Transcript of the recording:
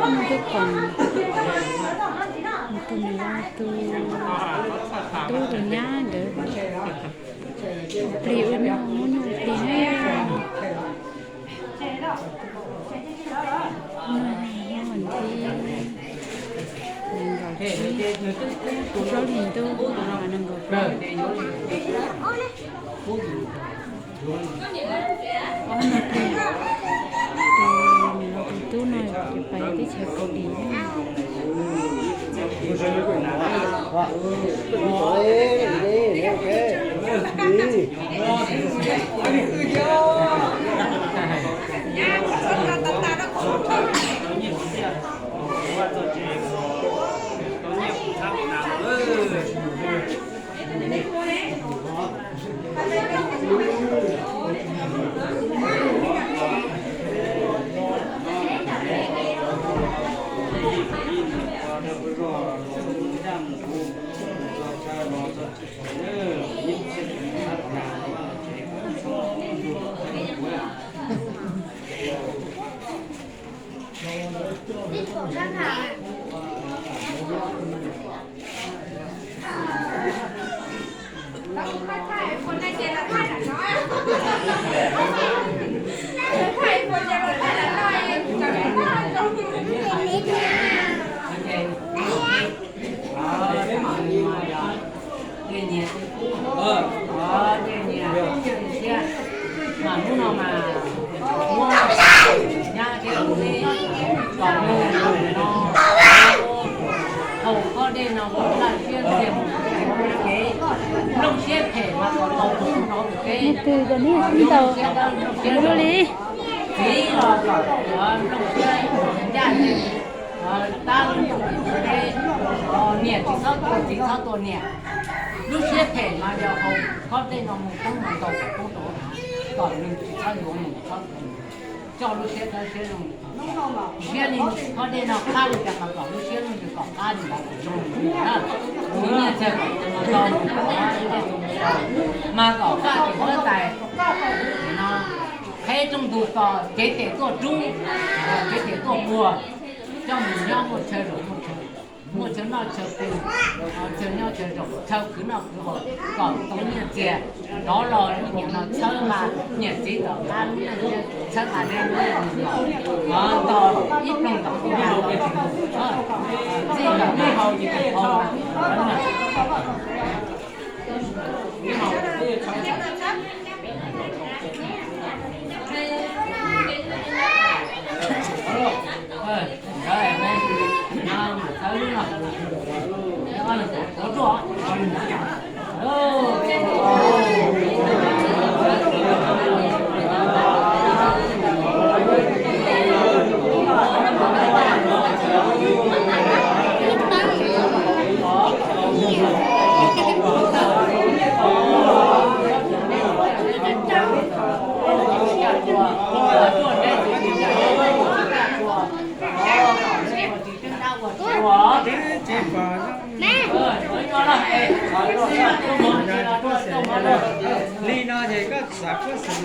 Noj tus koom, tus niam, tus tub tus nyab nkawd plig ua nyuj, muab nyuj plig ne. Nyob vas thib nees nkaum tsib, plaub hlis ntuj, nees nkaum plaub. Ob no plig, tus niam los tus tub no ces pais teb chaws Kaus Lim. Mas hnub no mas muab nyab thiab tub ne, kom nws no haus kob dej no ua laj siab ntxiag mus kev, nplooj siab phem mas kom tau tus no tus teb, nplooj siab dawb nplooj siab zoo, txiv los kom nplooj siab ncaj ncees, tab lub nplooj siab, niam tsis txhob tua txiv txhob tua niam. Lub siab phem mas yog haus kob dej no mus poob mus ntaus poob rau, kom nws tsis txhob yuav mus txhob coj lub siab dawb siab zoo. Siab li kob dej no qab li cas mas kom lub siab lub ntsws kom qab li ntawd kom zoo li na. Tus nyiaj txiag kom tus no tau, mas kom faj tim huab tais no, qheb rooj ntug tos kev tes tuaj rub, kev tes tuaj puag, coj mus nyob muaj chaw zaum muaj chaw, muaj chaw noj chaw pw, chaw nyob chaw zaum, chaw khwv noj khwv haus, kom tau nyiaj txiag. Rov los ib niam no txhawb nqa niam txiv tom qab lub neej thiab txhawb nqa neb lub neej kom tos ib ploog tom qab, txij kom neb haus ces haus. Li no ces koj xav koj xav no